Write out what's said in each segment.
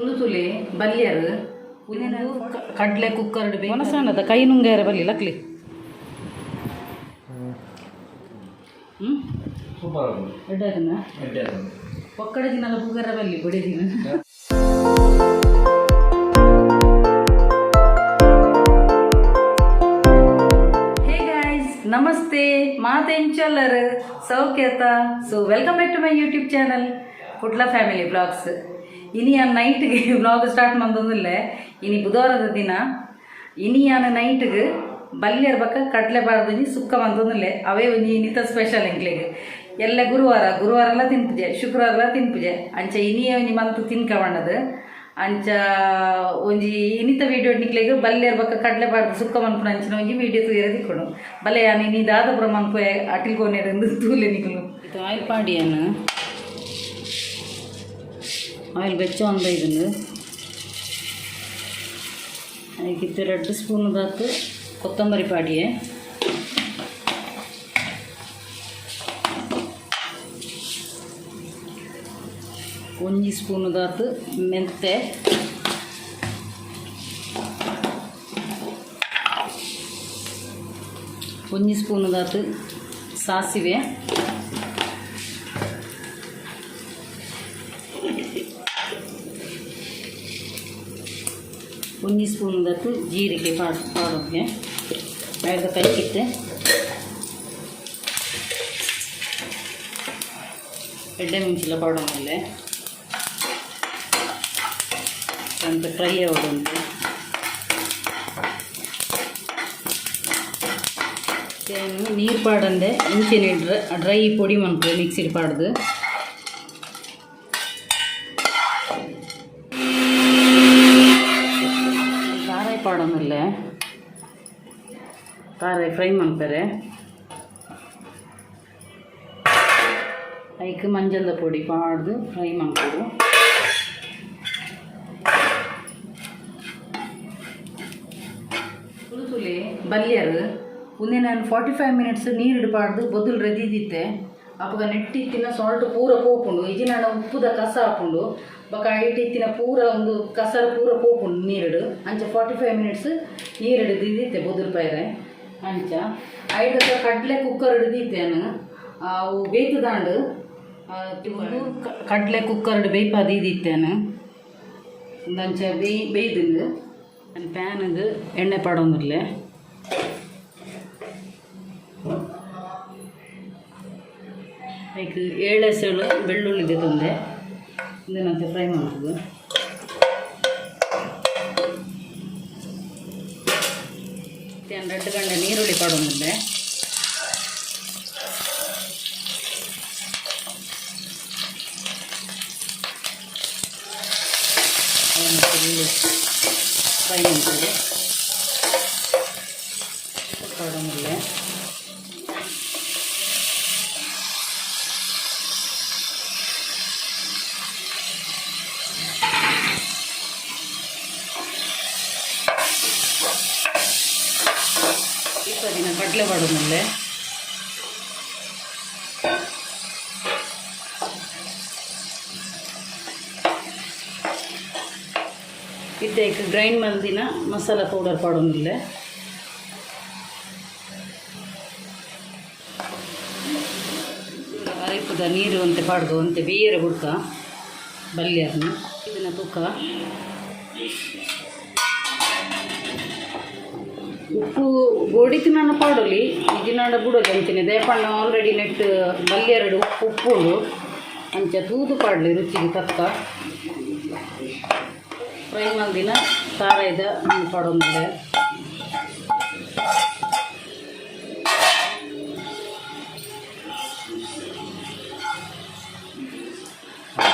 ತುಳುತುಲೆ ಬಲ್ಯರ್ ಕಡ್ಲೆ ಕುಕ್ಕರ್ ಮನಸಾನದ ಕೈ ನುಂಗೇರ ಬಲ್ಲಿ ಲಕ್ಲಿ. ಹ್ಮ್ ಸೂಪರ್. ಎಡ್ಡೆ ಆತನ? ಎಡ್ಡೆ ಆತುಂಡು. ಒಕ್ಕಡೆ ದಿನಲ ಪೂಗರ ಬಲ್ಲಿ ಬಡಿ ದಿನ. ಹೇ ಗಾಯ್ಸ್, ನಮಸ್ತೆ. ಮಾತೆಂಚಲ್ಲರ್ ಸೌಖ್ಯತ? So welcome back to my YouTube channel Kudla family blogs. ಇನಿ ಆ ನೈಟ್ಗೆ ಬ್ಲಾಗ್ ಸ್ಟಾರ್ಟ್ ಮಂದೊಂದಿಲ್ಲ. ಇನಿ ಬುಧವಾರದ ದಿನ. ಇನಿ ಆನ ನೈಟ್ಗೆ ಬಲ್ಯರ್ ಬಕ್ಕ ಕಡಲೆ ಬಾರ್ದೊಂಜಿ ಸುಕ್ಕ ಮಂತೊಂದುಲ್ಲೆ. ಅವೇ ಒಂಜಿ ಇನಿತ ಸ್ಪೆಷಲ್ ಎಂಕ್ಲೆಗ್. ಎಲ್ಲ ಗುರುವಾರ ಗುರುವಾರಲ ತಿನ್ಪುಜೆ, ಶುಕ್ರವಾರಲ ತಿನ್ಪುಜೆ. ಅಂಚ ಇನಿಯ ಒಂಜಿ ಮಂತ್ ತಿನ್ಕವಣ್ಣದು. ಅಂಚ ಒಂಜಿ ಇನಿತ ವೀಡಿಯೋ ನಿಕ್ಲೆಗ್ ಬಲ್ಯರ್ ಬಕ್ಕ ಕಡಲೆ ಬಾರ್ದು ಸುಕ್ಕ ಮನ್ಪುನ ಅಂಚಿನ ಒಂಜಿ ವೀಡಿಯೋ ತೂಯರೆ ತಿಕ್ಕೊಡು. ಬಲ್ಲೆ ಯಾನ್ ಇನಿ ದಾದ ಪೂರ ಮನ್ಪುವೆ ಅಟಿಲ್ ಕೋನೆಡ್ ತೂಲೆ ನಿಕುಲು. ಇದು ಆಯಿಲ್ ಪಾಡಿಯನ್, ಆಯಿಲ್ ಬೆಚ್ಚ ಒಂದ ಇದನ್ನು ಅದಕ್ಕಿತ್ತು. 2 ಸ್ಪೂನ್ ದಾತು ಕೊತ್ತಂಬರಿ ಪಾಡಿಯೆ. ಒಂಜಿ ಸ್ಪೂನ್ ದಾತು ಮೆಂತೆ. ಒಂಜಿ ಸ್ಪೂನ್ ದಾತು ಸಾಸಿವೆ. ಒಂಜಿ ಸ್ಪೂನ್ ದಾತು ಜೀರಿಗೆ ಪಾಡ್ ಪಾಡೋಕೆ ಐದು ಕೈಕಿತ್ತೆ. ಎಡ್ಡೆ ಮುಂಚಿಲ ಪಾಡೋಮಲ್ಲೆ ಅಂತ ಫ್ರೈ ಆವಡುಂಟು. ನೀರು ಪಾಡಂದೆ ಇಂಚಿನ ಡ್ರೈ ಪೊಡಿ ಮನ್ಪು ಮಿಕ್ಸಿಡ್ ಪಾಡ್ದು. ತಾರಾಯಿ ಪಾಡೊಂದುಲ್ಲೆ. ತಾರಾಯಿ ಫ್ರೈ ಮನ್ಪೆರೆ. ಐಕ್ ಮಂಜಲ್ದ ಪೊಡಿ ಪಾಡ್ದು ಫ್ರೈ ಮನ್ಪೊಡು. ತುಳುತುಲೆ ಬಲ್ಯರ್ ಉಂದೆ ನಾನು 45 ಮಿನಿಟ್ಸ್ ನೀರಿಡು ಪಾಡ್ದು ಬೊದುಲು ರೆದಿದಿತ್ತೆ. ಅಪಗ ನೆಟ್ಟಿ ಇತ್ತಿನ ಸಾಲ್ಟ್ ಪೂರ ಪೋಪುಂಡು. ಇಜಿನಾಡ ಉಪ್ಪುದ ಕಸ ಆಪುಂಡು. ಬೊಕ ಐಟ್ ಇತ್ತಿನ ಪೂರ ಒಂದು ಕಸರ ಪೂರ ಪೋಪುಂಡು ನೀರಿಡು. ಅಂಚ 45 ಮಿನಿಟ್ಸ್ ನೀರಿಡು ದಿದಿತ್ತೆ ಬೊದುಲು ಪೈರೆ. ಅಂಚ ಐಟಕ್ಕ ಕಡಲೆ ಕುಕ್ಕರ್ ಹಿಡಿದಿತ್ತೇನು, ಅವು ಬೇಯ್ತದಾಂಡು. ಕಡಲೆ ಕುಕ್ಕರ್ ಬೇಯ್ಪ ದೀದಿತ್ತೇನು. ಅಂಚ ಬೇಯ್ ಬೇಯ್ದಿಂದು ನಾನು ಪ್ಯಾನಿಗೆ ಎಣ್ಣೆ ಪಾಡೊಂದಿರ್ಲೆ. ಐಕ್ ಏಳೆಸಳು ಬೆಳ್ಳುಳ್ಳಿ ತಂದೆ ಇಂದನಂತೆ ಫ್ರೈ ಮಾಡ್ತದೆ. 2 ಗಂಟೆ ನೀರುಳ್ಳಿ ಪಾಡೊಂದಿಲ್ಲೆ. ಫ್ರೈ ಮಾಡ್ತದೆ ಪಾಡೊಂದಿಲ್ಲೆ. ದಿನ ಕಡಲೆ ಪಾಡೊಂದಿಲ್ಲೆ. ಇತ್ತೈಕ್ ಗ್ರೈಂಡ್ ಮಲ್ದಿನ ಮಸಾಲ ಪೌಡರ್ ಪಾಡೊಂದಿಲ್ಲೆ. ಅರಿಪುದ ನೀರು ಅಂತೆ ಪಾಡ್ದು ಅಂತೆ ಬೇರೆ ಬುಡ್ಕ ಬಲ್ಯರ್ನ ಇದನ್ನ ತೂಕ. ಉಪ್ಪು ಗೋಡಿತಿನ ಪಾಡೊಲಿ, ಇಜಿನಾಡ ಬುಡೊಲಿ ಅಂಚನೆ. ದೇಪಣ್ಣ ಆಲ್ರೆಡಿ ನೆಟ್ ಬಲ್ಯರಡು ಉಪ್ಪು ಉಪ್ಪು ಉಂಡು. ಅಂಚ ತೂದು ಪಾಡಲಿ ರುಚಿಗೆ ತಕ್ಕ. ಫ್ರೈ ಮಲ್ದಿನ ತಾರಾಯ್ದ ಪಾಡೊಂದಿಲ್ಲೆ.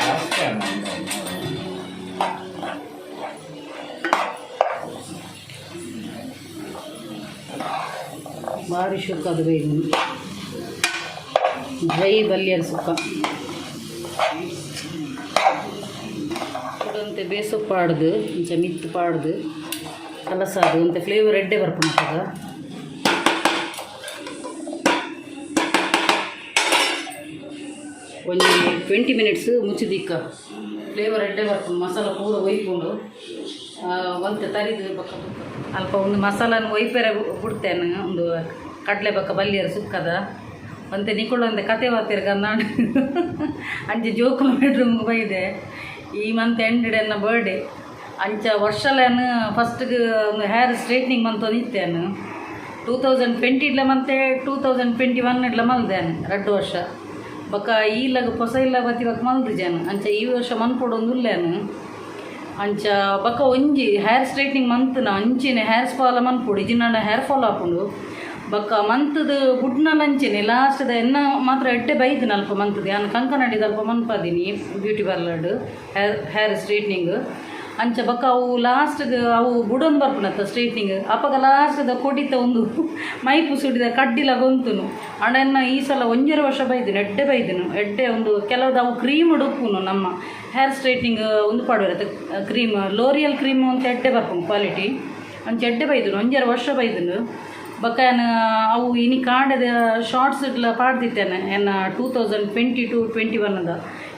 ಜಾಸ್ತಿ ಆಂಡ್. ಭಾರಿ ಶುಕ್ ಅದು ಬೇಯ್ದು ಡ್ರೈ ಬಲ್ಯರ್ ಸುಕ್ಕ. ಅಂತೆ ಬೇಸೊಪ್ಪು ಪಾಡ್ದು ಇಂಚ ಮಿತ್ತು ಪಾಡ್ದು ಕಲಸಾದು ಅಂತೆ ಫ್ಲೇವರ್ ಎಡ್ಡೆ ಬರ್ಪುಂಡು. ಒಂಜಿ 20 ಮಿನಿಟ್ಸ್ ಮುಚ್ಚಿದಿಕ್ಕ. ಫ್ಲೇವರ್ ಎಡ್ಡೆ ಬರ್ಪುಂಡು, ಮಸಾಲ ಪೂರ ಒಯ್ಪುಂಡು. ಒಂತೆ ತರಿದು ಬೊಕ್ಕ ಅಲ್ಪ ಒಂದು ಮಸಾಲನ ಒಯ್ಪೆರೆ ಬಿಡ್ತೇನೆ. ಒಂದು ಕಡಲೆ ಬೊಕ್ಕ ಬಲ್ಲಿಯರ್ ಸುಕ್ಕದ ಒಂತೆ ನಿಕುಳು ಒಂತೆ ಕತೆ ವಾತಿರ್ಗ ನಾನು ಅಂಚೆ ಜೋಕುಲ ಬೆಡ್ರೂಮ್ಗೆ ಬೈದೆ. ಈ ಮಂತ್ ಎಂಡ್ ಎನ್ನ ಬರ್ಡೇ. ಅಂಚ ವರ್ಷಲೇನು ಫಸ್ಟ್ಗೆ ಒಂದು ಹೇರ್ ಸ್ಟ್ರೈಟ್ನಿಂಗ್ ಮಂತೊಂದಿತ್ತೇನು. 2020 ಇಡ್ಲ ಮಂತೆ, 2021 ಇಡ್ಲ ಮಲ್ದೇನು 2 ವರ್ಷ. ಬೊಕ್ಕ ಈಲಗ ಪೊಸ ಇಲ್ಲ ಬತ್ತಿ ಬೊಕ್ಕ ಮಲ್ದಿಜಾನು. ಅಂಚ ಈ ವರ್ಷ ಮನ್ಪೊಡೊಂದು ಉಲ್ಲೇನು. ಅಂಚ ಬೊಕ್ಕ ಒಂಜಿ ಹೇರ್ ಸ್ಟ್ರೈಟ್ನಿಂಗ್ ಮಂತ್ನ ಅಂಚಿನ ಹೇರ್ ಸ್ಪಾಲ ಮನ್ಪೊಡು, ಇಜಿನಾಂಡ ಹೇರ್ ಫಾಲ್ ಆಪುಂಡು. ಬೊಕ್ಕ ಮಂತದ ಬುಡ್ನಲ ಅಂಚೆನೆ ಲಾಸ್ಟ್ದ ಎನ್ನ ಮಾತ್ರ ಎಡ್ಡೆ ಬೈದಿನ ಅಲ್ಪ ಮಂತದ. ಯಾನ್ ಕಂಕನಾಡಿದ ಅಲ್ಪ ಮನ್ಪಾದಿನಿ ಬ್ಯೂಟಿ ಪಾರ್ಲರ್ಡ್ ಹೇರ್ ಹೇರ್ ಸ್ಟ್ರೈಟ್ನಿಂಗ್. ಅಂಚ ಬೊಕ್ಕ ಅವು ಲಾಸ್ಟ್ಗೆ ಅವು ಬುಡೊಂದು ಬರ್ಪುನತ್ತ ಸ್ಟ್ರೈಟ್ನಿಂಗ್. ಅಪಗ ಲಾಸ್ಟ್ದ ಕೊಡಿತ ಒಂದು ಮೈಪು ಸುಡಿದ ಕಡ್ಡಿಲ ಗೊಂತುನು. ಅಂಡ ಎನ್ನ ಈ ಸಲ 1.5 ವರ್ಷ ಬೈದಿನ, ಎಡ್ಡೆ ಬೈದಿನು ಎಡ್ಡೆ. ಒಂದು ಕೆಲವ್ದು ಅವು ಕ್ರೀಮ್ ಉಡುಪುನು. ನಮ್ಮ ಹೇರ್ ಸ್ಟ್ರೈಟ್ನಿಂಗ್ ಒಂದು ಪಾಡುವರೆ ಕ್ರೀಮ್, ಲೋರಿಯಲ್ ಕ್ರೀಮ್ ಅಂತ ಎಡ್ಡೆ ಬರ್ಪುಂಡು ಕ್ವಾಲಿಟಿ. ಅಂಚ ಎಡ್ಡೆ ಬೈದುನು, 1.5 ವರ್ಷ ಬೈದುನು. ಬೊಕ್ಕ ಯಾನ್ ಅವು ಇನಿ ಕಾಂಡದ ಶಾರ್ಟ್ಸ್ ಇಡ್ಲ ಪಾಡ್ದಿತ್ತೇನೆ. ಎನ್ನ 2022 21ದ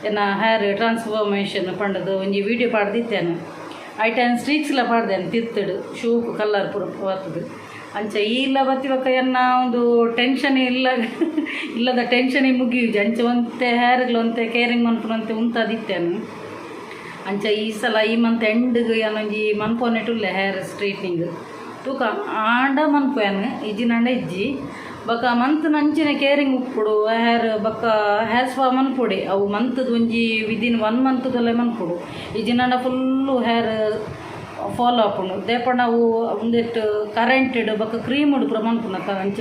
ಎನ್ನ ಹೇರ್ ಟ್ರಾನ್ಸ್ಫಾರ್ಮೇಷನ್ ಪಂಡದು ಒಂಜಿ ವೀಡಿಯೋ ಪಾಡ್ದಿತ್ತೇನೆ. ಐಟ್ ಯಾನ್ ಸ್ಟ್ರೀಕ್ಸ್ಲ ಪಾಡ್ದೇನೆ ತಿರ್ತುಡು, ಶೋಕು ಕಲ್ಲರ್ ಪೂರ ಬರ್ತದೆ. ಅಂಚ ಈಲ ಬತ್ತಿ ಬೊಕ್ಕ ಎನ್ನ ಒಂದು ಟೆನ್ಷನ್ ಇಲ್ಲ, ಇಲ್ಲದ ಟೆನ್ಷನ್ ಮುಗಿಯುಜಿ. ಅಂಚ ಒಂತೆ ಹೇರ್ಗ್ಲ ಒಂತೆ ಕೇರಿಂಗ್ ಮನ್ಪುನಂತೆ ಉಂತಾದಿತ್ತೇನು. ಅಂಚ ಈ ಸಲ ಈ ಮಂತ್ ಎಂಡ್ಗ್ ಯಾನೊಂಜಿ ಮನ್ಪೊನೆಟುಲ್ಲೆ ಹೇರ್ ಸ್ಟ್ರೈಟ್ನಿಂಗ್. ತೂಕ, ಆಂಡ ಮನ್ಪುವೆನ್, ಇಜ್ಜಿನಾಂಡ ಇಜ್ಜಿ. ಬೊಕ್ಕ ಮಂತ್ ನಂಚಿನ ಕೇರಿಂಗ್ ಉಪ್ಪುಡು ಹೇರ್. ಬೊಕ್ಕ ಹೇರ್ ಸ್ಪಾ ಮನ್ಪೊಡಿ. ಅವು ಮಂತ್‌ದ ಒಂಜಿ ವಿದಿನ್ ಒನ್ ಮಂತ್ದಲ್ಲೇ ಮನ್ಪೊಡು. ಇಜ್ಜಿನಾಂಡ ಫುಲ್ಲು ಹೇರ್ ಫಾಲ್ ಆಪುಂಡು. ದೇಪಂಡ ಅವು ಉಂದೆಟ್ ಕರೆಂಟೆಡ್ ಬೊಕ್ಕ ಕ್ರೀಮ್ ಪೂರ ಮನ್ಪುನತ. ಅಂಚ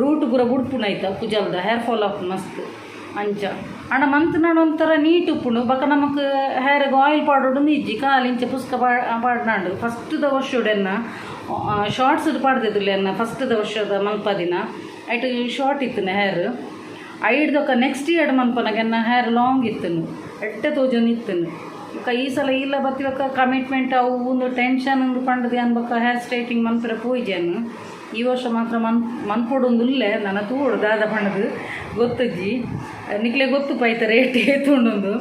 ರೂಟ್ ಪೂರ ಬುಡ್ಪುನ ಐತ ಕುಜಲ್ದ, ಹೇರ್ ಫಾಲ್ ಆಪುಂಡು ಮಸ್ತ್. ಅಂಚ ಆಂಡ ಮಂತ್ ನಾಡ ಒಂಥರ ನೀಟ್ ಉಪ್ಪುಂಡು. ಬೊಕ್ಕ ನಮಕ್ ಹೇರ್ಗ್ ಆಯಿಲ್ ಪಾಡೋಡು ಇಜ್ಜಿ, ಕಾಲು ಇಂಚ ಪುಸ್ಕ ಪಾಡ್ನಾಂಡು. ಫಸ್ಟ್ದ ವರ್ಷಡ್ ಎನ್ನ ಶಾರ್ಟ್ಸ್ ಪಾಡ್ದಿದ್ದುಲ್ಲ, ಎನ್ನ ಫಸ್ಟ್ದ ವರ್ಷದ ಮನ್ಪದಿನ ಐಟ್ ಶಾರ್ಟ್ ಇತ್ತುನ ಹೇರ್. ಐಡ್ದೊಕ ನೆಕ್ಸ್ಟ್ ಇಯರ್ ಮನ್ಪನಗ ಎನ್ನ ಹೇರ್ ಲಾಂಗ್ ಇತ್ತುನು, ಎಡ್ಡೆ ತೋಜೊಂದು ಇತ್ತುನು. ಬೊಕ್ಕ ಈ ಸಲ ಇಲ್ಲ ಬತ್ತಿ ಬೊಕ್ಕ ಕಮಿಟ್ಮೆಂಟ್ ಅವು ಒಂದು ಟೆನ್ಷನ್ ಒಂದು ಪಂಡದು ಯಾನ್ ಬೊಕ್ಕ ಹೇರ್ ಸ್ಟ್ರೈಟಿಂಗ್ ಮನ್ಪೆರೆ ಪೋಯಿಜೆನ್. ಈ ವರ್ಷ ಮಾತ್ರ ಮನ್ಪೊಡೊಂದು ಉಲ್ಲೆ. ನನ ತೂವೊಡು ದಾದ ಪಂಡದು ಗೊತ್ತುಜ್ಜಿ. ನಿಕ್ಲೆ ಗೊತ್ತು ಪೈತ ರೇಟ್ ಏತುಂಡುಂದು.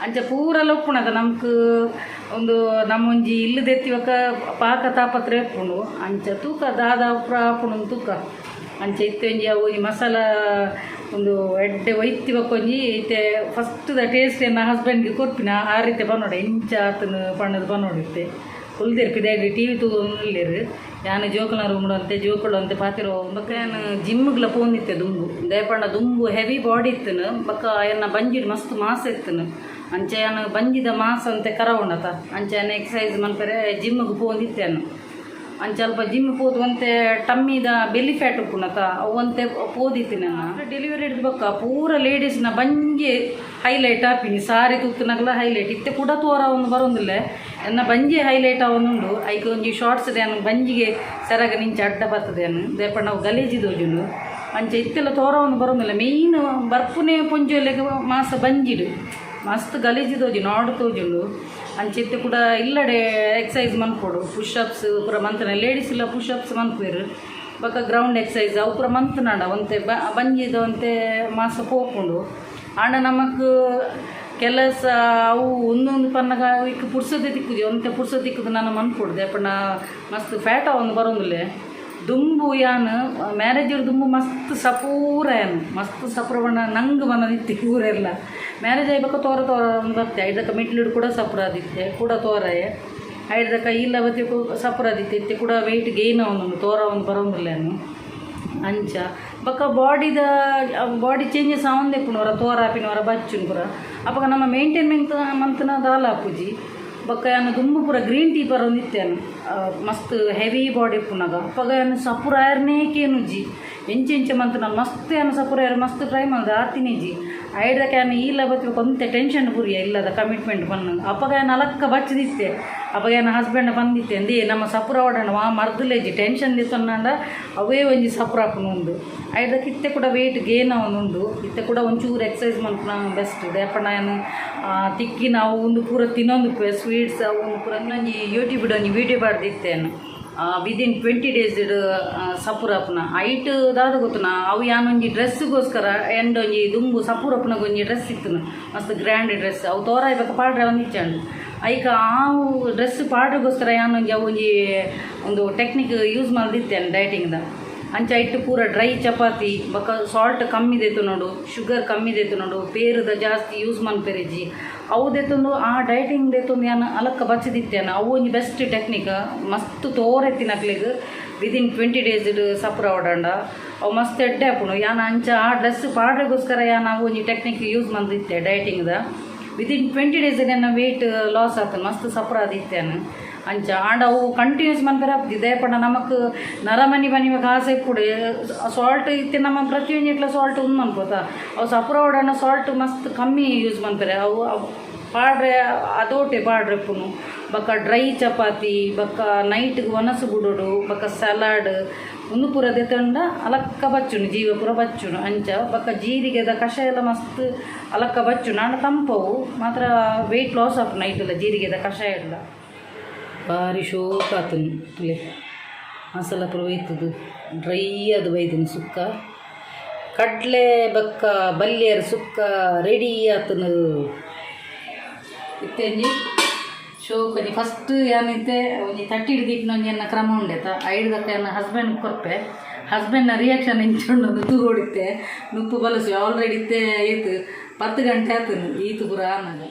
ಅಂಚ ಪೂರಲ ಉಪ್ಪುನದ ನಮ್ಕ್ ಒಂದು ನಮ್ಮೊಂಜಿ ಇಲ್ಲು ದೆತ್ತಿ ಬೊಕ್ಕ ಪಾಕ ತಾಪತ್ರ ಇಪ್ಪುಂಡು. ಅಂಚ ತೂಕ ದಾದ ಪೂರ ಆಪುಂಡು ತೂಕ. ಅಂಚ ಇತ್ತೆ ಒಂಜಿ ಅವು ಒಂಜಿ ಮಸಾಲ ಒಂದು ಎಡ್ಡೆ ಒಯ್ತಿ ಬೊಕ್ಕ ಒಂಜಿ ಇತ್ತೆ ಫಸ್ಟ್ದ ಟೇಸ್ಟ್ ಎನ್ನ ಹಸ್ಬೆಂಡ್ಗೆ ಕೊರ್ಪಿನ. ಆ ರೀತಿ ಪನೋಡು, ಎಂಚ ಆತನು ಪಂಡದು ಪನೋಡು. ಇತ್ತೆ ಕುಲ್ದೆರ್ ಪಿದಾಯ್ಡ್ ಟಿವಿ ತೂವೊಂದುಲ್ಲೆರ್. ಯಾನ್ ಜೋಕುಲ್ನ ರೂಮ್ಡ್ ಅಂತೆ ಜೋಕುಲು ಅಂತೆ ಪಾತೆರ. ಬೊಕ್ಕ ಯಾನ್ ಜಿಮ್ಗ್ಲ ಪೋಂದಿತ್ತೆ ದುಂಬು. ದಾಯೆ ದುಂಬು ಹೆವಿ ಬಾಡಿ ಇತ್ತುನು. ಬೊಕ್ಕ ಎನ್ನ ಬಂಜಿಡ್ ಮಸ್ತ್ ಮಾಸ ಇತ್ತುನು. ಅಂಚ ಯಾನ್ ಬಂಜಿದ ಮಾಸ ಅಂತೆ ಕರವುಂಡತ. ಅಂಚ ಯಾನ್ ಎಕ್ಸಸೈಸ್ ಮನ್ಪೆರೆ ಜಿಮ್ಗೆ ಪೋಂದಿತ್ತೆ ಯಾನ್. ಅಂಚ ಅಲ್ಪ ಜಿಮ್ ಪೋದು ಒಂತೆ ಟಮ್ಮಿದ ಬೆಲ್ಲಿ ಫ್ಯಾಟ್ ಉಪ್ಪುನತ, ಅವು ಒಂತೆ ಪೋದಿತ್ತಿ. ನನ್ನ ಡೆಲಿವರಿ ಹಿಡ್ದು ಬೊಕ್ಕ ಪೂರ ಲೇಡೀಸ್ನ ಬಂಜಿ ಹೈಲೈಟ್ ಆಪಿನಿ. ಸಾರಿ ತೂತುನಗಲ ಹೈಲೈಟ್ ಇತ್ತೆ ಕೂಡ ತೋರ ಒಂದು ಬರೋಂದಿಲ್ಲ. ಎನ್ನ ಬಂಜಿ ಹೈಲೈಟ್ ಆವೊಂದುಂಡು. ಐಕ್ ಒಂಜಿ ಶಾರ್ಟ್ಸ್ ಯಾನ್ ಬಂಜಿಗೆ ಸೆರಗ ನಿಂಚ ಅಡ್ಡ ಬರ್ತದೆ ಯಾನ್ ದೇಪ ನಾವು ಗಲೀಜಿ ತೋಜುಂಡು. ಅಂಚ ಇತ್ತೆಲ್ಲ ತೋರ ಒಂದು ಬರೋಂದಿಲ್ಲ. ಮೇಯ್ನ್ ಬರ್ಪುನೆ ಪೊಂಜೊಲೆಗ್ ಮಾಸ ಬಂಜಿಡು ಮಸ್ತ್ ಗಲೀಜಿ ತೋಜು, ನಾಡು ತೋಜುಂಡು. ಅಂಚ ಇತ್ತೆ ಕೂಡ ಇಲ್ಲಡೆ ಎಕ್ಸಸೈಸ್ ಮನ್ಪೊಡು. ಪುಷಪ್ಸ್ ಪೂರ ಮಂತನ ಲೇಡೀಸ್ ಇಲ್ಲ ಪುಷಪ್ಸ್ ಮನ್ಪುವೆರ್. ಬೊಕ್ಕ ಗ್ರೌಂಡ್ ಎಕ್ಸಸೈಸ್ ಅವು ಪೂರ ಮಂತುನಾಂಡ ಒಂತೆ ಬಂಜಿದ ಒಂತೆ ಮಾಸ ಪೋಪುಂಡು. ಆಂಡ ನಮಕ್ ಕೆಲಸ ಅವು ಒಂದೊಂದು ಪನ್ನಗ ಇಕ್ ಪುರ್ಸೊತೆ ತಿಕ್ಕುಜಿ. ಒಂತೆ ಪುರ್ಸೊತೆ ತಿಕ್ಕುದು ನಾನು ಮನ್ಪೊಡು. ದಾಯೆ ಮಸ್ತ್ ಫ್ಯಾಟ್ ಆವೊಂದು ಬರೋಂದಿಲ್ಲೆ. ದುಂಬು ಯಾನ್ ಮ್ಯಾರೇಜ್ ದುಂಬು ಮಸ್ತ್ ಸಪೂರ, ಯಾನ್ ಮಸ್ತ್ ಸಪೂರ ಬಣ್ಣ ನಂಗೆ ಬಂದಿತ್ತು ಊರೆಲ್ಲ. ಮ್ಯಾರೇಜ್ ಆಯ್ಬಕ ತೋರ ತೋರ ಒಂದು ಬತ್ತೆ. ಐದಕ್ಕ ಮಿಡ್ಲಿಡ್ ಕೂಡ ಸಪುರ ಆದಿತ್ತೆ, ಕೂಡ ತೋರಾಯೆ. ಐದಕ್ಕ ಇಲ್ಲ ಬತ್ತಿ ಸಪುರ ಆದಿತ್ತೆ. ಇತ್ತೆ ಕೂಡ ವೆಯ್ಟ್ ಗೇನ್ ಅವನು ತೋರ ಒಂದು ಬರೋಂದಿಲ್ಲ. ಅಂಚ ಬೊಕ್ಕ ಬಾಡಿದ ಬಾಡಿ ಚೇಂಜಸ್ ಆವೊಂದೇ ಇಪ್ಪುಂಡು. ಹೊರ ತೋರ ಆಪಿನ ಹೊರ ಬಚ್ಚುನು ಪೂರ. ಅಪಗ ನಮ್ಮ ಮೇಂಟೈನ್ಮೆಂಟ್ ಮಂತ್ನ ದಾಲ ಆಪುಜಿ. ಬೊಕ್ಕ ಯಾನ್ ದುಂಬು ಪೂರ ಗ್ರೀನ್ ಟೀ ಪರೊಂದಿತ್ತೆ ಯಾನ್. ಮಸ್ತ್ ಹೆವಿ ಬಾಡಿ ಇಪ್ಪುನಗ ಅಪಗ ಯಾನ್ ಸಪುರ ಆಯರ್ನೇ ಕೇನುಜಿ. ಎಂಚ ಎಂಚ ಮಂತ್ ನಾನು ಮಸ್ತ್ ಯಾನ್ ಸಪುರ ಆಯರ್ ಮಸ್ತ್ ಟ್ರೈ ಮಲ್ದೆ, ಆತಿನಿಜಿ. ಐಡ್ದಕ್ಕೆ ಯಾನ್ ಈಲ ಬತ್ತಿ ಒಂತೆ ಟೆನ್ಷನ್ ಪುರಿಯ ಇಲ್ಲದ ಕಮಿಟ್ಮೆಂಟ್ ಪನ್ನ. ಅಪಗ ಯಾನ್ ಅಲಕ್ಕ ಬಚ್ಚದಿತ್ತೆ. ಅಪಗ ಯಾನ್ ಹಸ್ಬೆಂಡ್ ಬಂದಿತ್ತೆ ಅಂದೇ ನಮ್ಮ ಸಪುರ ಓಡೋಣ ವಾ ಮರ್ದುಲೇಜಿ ಟೆನ್ಷನ್ ದಿತ್ತೊಂಡ ಅವೇ ಒಂಜಿ ಸಪುರ ಆಪುನು ಉಂಡು. ಐಡ್ದಕ್ಕೆ ಇತ್ತೆ ಕೂಡ ವೆಯ್ಟ್ ಗೇನ್ ಅವನುಂಡು. ಇತ್ತೆ ಕೂಡ ಒಂಚೂರು ಎಕ್ಸಸೈಸ್ ಮನ್ಪುನ ಬೆಸ್ಟ್. ದೇಪಣ್ಣ ಯಾನ್ ತಿಕ್ಕಿ ನಾವು ಒಂದು ಪೂರ ತಿನ್ನೊಂದು ಸ್ವೀಟ್ಸ್ ಅವು ಒಂದು ಪೂರ. ಇನ್ನೊಂಜಿ ಯೂಟ್ಯೂಬ್ ಒಂಜಿ ವೀಡಿಯೋ ಪಾಡ್ದಿತ್ತೇನು. ವಿದಿನ್ 20 ಡೇಸ್ ಸಪುರಪ್ಪನ ಐಟ್ ದಾದ ಗೊತ್ತುನ. ಅವು ಯಾನೊಂಜಿ ಡ್ರೆಸ್ಗೋಸ್ಕರ ಎಂಡ್ ಒಂಜಿ ದುಂಬು ಸಪುರಪ್ಪನಗ ಒಂಜಿ ಡ್ರೆಸ್ ಇತ್ತುನು, ಮಸ್ತ್ ಗ್ರ್ಯಾಂಡ್ ಡ್ರೆಸ್. ಅವು ತೋರಾಯ್ಬೇಕ ಪಾಡ್ರೆ ಒಂದಿಚ್ಚಾಂಡು. ಐಕ ಆವು ಡ್ರೆಸ್ ಪಾಡ್ರೆಗೋಸ್ಕರ ಯಾನೊಂಜಿ ಅವು ಒಂಜಿ ಒಂದು ಟೆಕ್ನಿಕ್ ಯೂಸ್ ಮಲ್ದಿತ್ತೇನೆ ಡಯಟಿಂಗ್ದ. ಅಂಚ ಇಟ್ಟು ಪೂರ ಡ್ರೈ ಚಪಾತಿ ಬೊಕ್ಕ ಸಾಲ್ಟ್ ಕಮ್ಮಿ ದೆತ್ತು ನೋಡು, ಶುಗರ್ ಕಮ್ಮಿ ದೆತ್ತು ನೋಡು, ಪೇರುದ ಜಾಸ್ತಿ ಯೂಸ್ ಮನ್ಪೆರೆಜಿ. ಅವು ದೆತ್ತೊಂದು ಆ ಡಯಟಿಂಗ್ ದೆತ್ತೊಂದು ಯಾನ್ ಅಲಕ್ಕ ಬಚ್ಚಿದಿತ್ತೇನೆ. ಅವು ಒಂಜಿ ಬೆಸ್ಟ್ ಟೆಕ್ನಿಕ್. ಮಸ್ತ್ ತೋರೆತ್ತಿನಕ್ಲೆಗ್ ವಿದಿನ್ 20 ಡೇಸ್ ಸಪುರ ಓಡಂಡ ಅವು ಮಸ್ತ್ ಎಡ್ಡೆ ಆಪುಂಡು. ಯಾನ್ ಅಂಚ ಆ ಡ್ರೆಸ್ ಪಾಡ್ರೆಗೋಸ್ಕರ ಯಾನ್ ಅವು ಒಂಜಿ ಟೆಕ್ನಿಕ್ ಯೂಸ್ ಮಲ್ದಿತ್ತೆ ಡಯಟಿಂಗ್ದ. ವಿದಿನ್ 20 ಡೇಸ್ ನನ್ನ ವೆಯ್ಟ್ ಲಾಸ್ ಆತನು, ಮಸ್ತ್ ಸಪುರ ಆದಿತ್ತೇನೆ. ಅಂಚ ಆಂಡ ಅವು ಕಂಟಿನ್ಯೂಸ್ ಮನ್ಪೆರೆ ಆಪುಜಿ. ದೇಪಂಡ ನಮಕ್ ನರಮನಿ ಬನಿವಾಗ ಆಸೆ ಇಪ್ಪುಡು. ಸಾಲ್ಟ್ ಇತ್ತೆ ನಮ್ಮ ಪ್ರತಿಯೊಂಜಿಟ್ಲ ಸಾಲ್ಟ್ ಉಂದು ಮನ್ಪೋತ. ಅವು ಸಪುರ ಓಡಾಣ ಸಾಲ್ಟ್ ಮಸ್ತ್ ಕಮ್ಮಿ ಯೂಸ್ ಮನ್ಪೆರೆ. ಅವು ಅವು ಪಾಡ್ರೆ ಅದೋಟೆ ಪಾಡ್ರೆ ಪುನು. ಬೊಕ್ಕ ಡ್ರೈ ಚಪಾತಿ, ಬೊಕ್ಕ ನೈಟ್ಗೆ ಒನಸು ಬುಡೋಡು, ಬೊಕ್ಕ ಸಲಾಡ್ ಉಂದು ಪೂರ ದೆತೊಂಡ ಅಲಕ್ಕ ಬಚ್ಚುನು, ಜೀವ ಪೂರ ಬಚ್ಚುನು. ಅಂಚ ಬೊಕ್ಕ ಜೀರಿಗೆದ ಕಷಾಯ ಎಲ್ಲ ಮಸ್ತ್ ಅಲಕ್ಕ ಬಚ್ಚುನು. ಆಂಡ ತಂಪವು ಮಾತ್ರ ವೆಯ್ಟ್ ಲಾಸ್ ಆಪುಂಡು ನೈಟುಲ ಜೀರಿಗೆದ ಕಷಾಯ ಎಲ್ಲ. ಬಾರಿ ಶೋಕ ಆತನು. ತುಲೆ, ಮಸಾಲ ಪೂರ ಒಯ್ತದು ಡ್ರೈ ಅದು ಬೈದನು. ಸುಕ್ಕ ಕಡಲೆ ಬೊಕ್ಕ ಬಲ್ಯರ್ ಸುಕ್ಕ ರೆಡಿ ಆತನು. ಇತ್ತೆಂಜಿ ಶೋಕನಿ ಫಸ್ಟ್ ಏನಿತ್ತೆ ಒಂಜಿ ತಟ್ಟಿ ದೀಪಿನ ಒಂಜಿ ಎನ್ನ ಕ್ರಮ ಉಂಡೆತ. ಐಡ್ದಕ್ಕ ಎನ್ನ ಹಸ್ಬೆಂಡ್ ಕೊರ್ಪೆ. ಹಸ್ಬೆಂಡ್ನ ರಿಯಾಕ್ಷನ್ ಇಂಚುಂಡು ಒಂದು ತೂಗೊಡಿತ್ತೆ. ನುಪ್ಪು ಬಲಸು ಆಲ್ರೆಡಿ ಇತ್ತೆ ಏತು 10 ಗಂಟೆ ಆತನು ಈತು ಪೂರ ಆನಾಗ.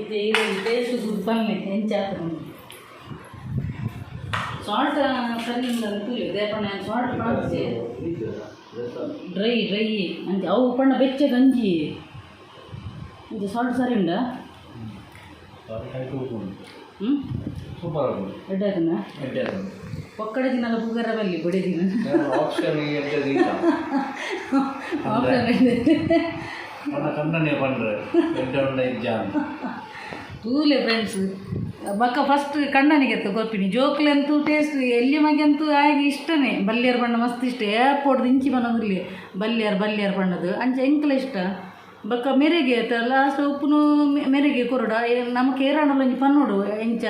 ಇದು ಇದು ಟೇಸ್ಟ್ ಗುಡ್. ಬನ್ನಿ, ಎಂಚ ಆತನು? ಸಾಲ್ಟ್ ಸರಿ ಇಲ್ಲ ತೂಲೆ. ದೇಪಣ್ಣ ನಾನು ಸಾಲ್ಟ್ ಪಾಡ್ಸಿ ಡ್ರೈ ಡ್ರೈ ಅಂಚ. ಅವು ಪಂಡ ಬೆಚ್ಚ ಗಂಜಿ. ಇದು ಸಾಲ್ಟ್ ಸರಿ ಉಂಡಾ? ಹ್ಞೂ. ಸೂಪರ್ ಆಗುಂಡು. ಎಡ್ಡೆ ಆತನ. ಎಡ್ಡೆ ಆತುಂಡು. ಒಕ್ಕಡೆ ದಿನಲ ಪುಗರ ಬಲ್ಲಿ ಬಡಿ ದಿನ. ಆಪ್ಷನ್ ಎಡ್ಡೆ ದೀತ. ಆಪ್ಷನ್. ನನ್ನ ಕಣ್ಣನೇ ಪಂಡ್ರೆ ಎಡ್ಡೆ ಉಂಡ ಇಜ್ಜ ಅಂತ. ತೂಲೆ ಫ್ರೆಂಡ್ಸ್, ಬೊಕ್ಕ ಫಸ್ಟ್ ಕಣ್ಣನಿಗೆ ಕೊರ್ಪಿನಿ. ಜೋಕ್ಲೆಂತೂ ಟೇಸ್ಟ್ ಎಲ್ಲಿ ಮಗೆಂತೂ ಆಯ್ಗೆ ಇಷ್ಟನೇ. ಬಲ್ಯರ್ ಬಣ್ಣ ಮಸ್ತ್ ಇಷ್ಟ. ಏಪೋಡ್ದು ಇಂಚಿ ಬನ್ನೋದಿಲ್ಲ ಬಲ್ಯರ್ ಬಲ್ಯರ್ ಬಣ್ಣದು. ಅಂಚ ಎಂಕ್ಲ ಇಷ್ಟ. ಬೊಕ್ಕ ಮೆರೆಗೆ ಲಾಸ್ಟ್ ಉಪ್ಪುನು ಮೆರೆಗೆ ಕೊರಡ. ನಮಕ್ ಏರಾಣಲ ಒಂಜಿ ಪನ್ನೋಡು ಎಂಚ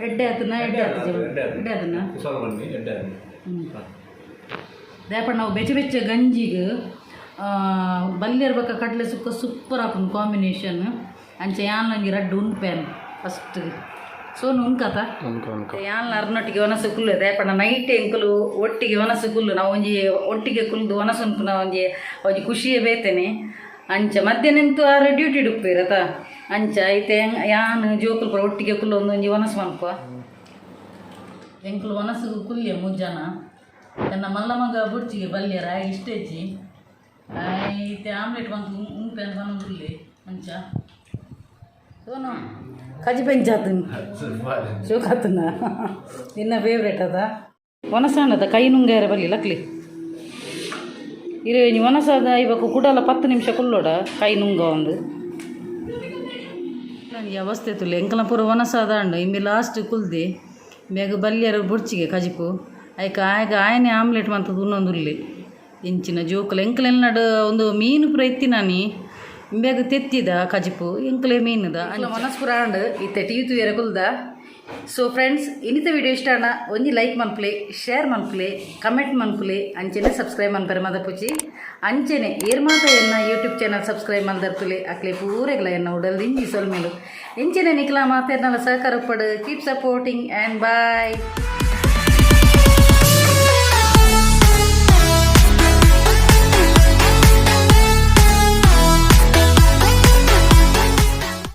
ಎಡ್ಡೆ ಆತನ, ಎಡ್ಡೆ ಆತು, ಎಡ್ಡೆ ಆತನ. ಕುಸಲ್ ಬನ್ನಿ, ಎಡ್ಡೆ ಆತುಂಡು. ದಾಯಪಂಡ ನಾವು ಬೆಚ್ಚ ಬೆಚ್ಚ ಗಂಜಿಗ್ ಬಲ್ಯರ್ ಬೊಕ್ಕ ಕಡಲೆ ಸುಕ್ಕ ಸೂಪರ್ ಆಪುಂಡು ಕಾಂಬಿನೇಷನ್. ಅಂಚ ಯಾನ್ಲ ಒಂಜಿ ರಡ್ಡ್ ಉನ್ಪೇನ್ ಫಸ್ಟ್. ಸೋನು ಉನ್ಕತ? ಯಾನ್ಲ ಅರ್ನೊಟ್ಟಿಗೆ ಒನಸು ಕುಲ್ಲು. ದಾಯಪಂಡ ನೈಟ್ ಎಂಕುಲು ಒಟ್ಟಿಗೆ ಒನಸು ಕುಲ್ಲು, ನಾವು ಒಂಜಿ ಒಟ್ಟಿಗೆ ಕುಲ್ದು ಒನಸು ಉನ್ಪುನ ಒಂಜಿ ಒಂಜಿ ಖುಷಿಯೇ ಬೇತೆನೆ. ಅಂಚ ಮಧ್ಯಾಹ್ನ ಆರು ಡ್ಯೂಟಿ ಉಪ್ಪೇರತ. ಅಂಚ ಐತೆ ಯಾನ್ ಜೋಕುಲು ಪೂರ ಒಟ್ಟಿಗೆ ಕುಲ್ಲು ಒಂದೊಂಜಿ ಒನಸು ಮನ್ಪುವ. ಎಂಕುಲು ಒನಸು ಕುಲ್ಯ ಮೂಜನ. ತನ್ನ ಮಲ್ಲ ಮಗ ಬುಡ್ಚಿಗೆ ಬಲ್ಯರ ಇಷ್ಟೆಜ್ಜಿ. ಐತೆ ಆಮ್ಲೆಟ್ ಬಂತು ಉಂಪೆ ಅಂತ ಉಲ್ಲೆ. ಅಂಚ ಸೋನು ಕಜಿ ಪೆಂಚಾತನ್ ಶೋಕಾತನ. ನಿನ್ನ ಫೇವ್ರೇಟ್ ಅದ ಒನಸಾಣದ. ಕೈ ನುಂಗೇರ ಬಲ್ಲಿ ಲಕ್ಲಿ ಇರೆ. ಒಂಜಿ ಒನಸಾದ ಇವಾಗ ಕುಡಲ 10 ನಿಮಿಷ ಕುಲ್ಲೋಡ ಕೈ ನುಂಗ ಒಂದು ನನಗೆ ಅವಸ್ಥೆ ತುಲೆ. ಎಂಕಲ ಪೂರ ಒನಸಾದ ಅಂಡು ಇಂಬಿ ಲಾಸ್ಟ್ ಕುಲ್ದಿ. ಬೇಗ ಬಲ್ಯರ ಬುಡ್ಚಿಗೆ ಕಜಿಪು. ಐಕ ಆಯ್ಗ ಆಯನೆ ಆಮ್ಲೆಟ್ ಮಂತದ್ದು ಉನ್ನೊಂದುಲ್ಲೆ. ಇಂಚಿನ ಜೋಕುಲು ಎಂಕಲೆಲ್ನಡು ಒಂದು ಮೀನು ಪೂರ ಇತ್ತಿನಾನಿ. ಇಂಬ್ಯಾಗ ತೆತ್ತಿದ ಕಜಿಪು ಎಂಕಲೆ ಮೀನುದ ಮನಸ್ ಪೂರ ಆಂಡ್. ಇತ್ತೆ ಟಿವಿ ತೂಯರೆ ಕುಲ್ದ. ಸೊ ಫ್ರೆಂಡ್ಸ್, ಇನ್ನಿತ ವಿಡಿಯೋ ಇಷ್ಟ ಅಣ್ಣ ಒಂಜಿ ಲೈಕ್ ಮನ್ಪುಲೆ, ಶೇರ್ ಮನ್ಪುಲೆ, ಕಮೆಂಟ್ ಮನ್ಪುಲೆ. ಅಂಚೆನೆ ಸಬ್ಸ್ಕ್ರೈಬ್ ಮನ್ಪರೆ ಮದಪುಚಿ. ಅಂಚೆನೆ ಏರ್ ಮಾತ ಎನ್ನ ಯೂಟ್ಯೂಬ್ ಚಾನಲ್ ಸಬ್ಸ್ಕ್ರೈಬ್ ಮಲ್ದರ್ತುಲೆ ಅಕ್ಲೆ ಪೂರೆಗ್ಲ ಎನ್ನ ಉಡಲ್ ದಿಂಜಿ ಸೊಲ್ಮೆಲು. ಇಂಚೆನೆ ನಿಕ್ಲ ಮಾತೆರ್ನಲ ಸಹಕಾರ ಪಡು. Keep supporting and bye.